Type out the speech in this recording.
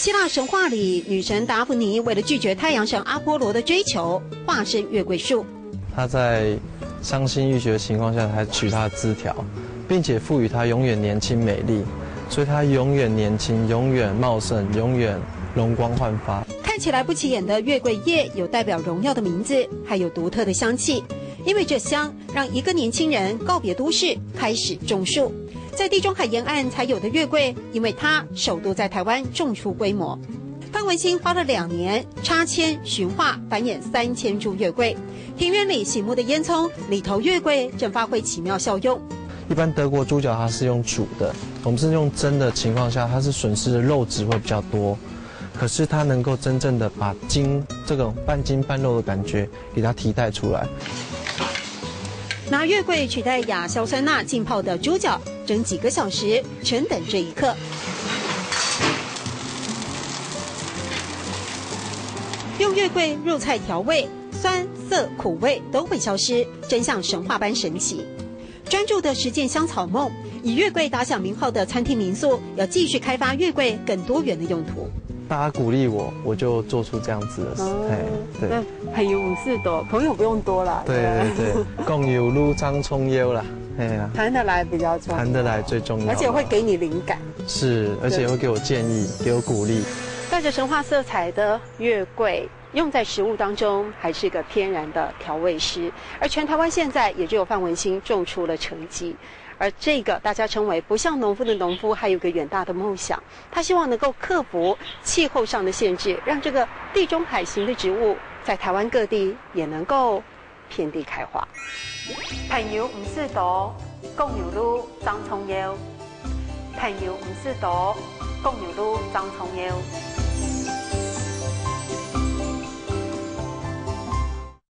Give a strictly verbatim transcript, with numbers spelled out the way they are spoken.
希腊神话里，女神达芙妮为了拒绝太阳神阿波罗的追求，化身月桂树。她在伤心欲绝的情况下，还取她的枝条，并且赋予她永远年轻美丽，所以她永远年轻，永远茂盛，永远容光焕发。看起来不起眼的月桂叶有代表荣耀的名字，还有独特的香气。因为这香，让一个年轻人告别都市，开始种树。在地中海沿岸才有的月桂，因为它首度在台湾种出规模。范文兴花了两年插签、寻化、繁衍三千株月桂。庭院里醒目的烟囱，里头月桂正发挥奇妙效用。一般德国猪脚它是用煮的，我们是用蒸的情况下，它是损失的肉质会比较多。可是它能够真正的把筋这种半筋半肉的感觉给它提带出来。拿月桂取代亚硝酸钠浸泡的猪脚，蒸几个小时，全等这一刻。用月桂入菜调味，酸涩苦味都会消失，真像神话般神奇。专注的实践香草梦，以月桂打响名号的餐厅民宿，要继续开发月桂更多元的用途。大家鼓励我，我就做出这样子的事。哦嘿，对。那朋友毋使多，朋友不用多啦。对对对，共有路张冲腰啦，哎呀，谈得来比较重要，谈得来最重要。而且会给你灵感。是，而且会给我建议，给我鼓励。带着神话色彩的月桂，用在食物当中，还是一个天然的调味师。而全台湾现在也只有范文兴种出了成绩。而这个大家称为不像农夫的农夫，还有个远大的梦想，他希望能够克服气候上的限制，让这个地中海型的植物在台湾各地也能够遍地开花。朋友毋使多，共有路张冲腰。朋友毋使多，共有路张冲腰。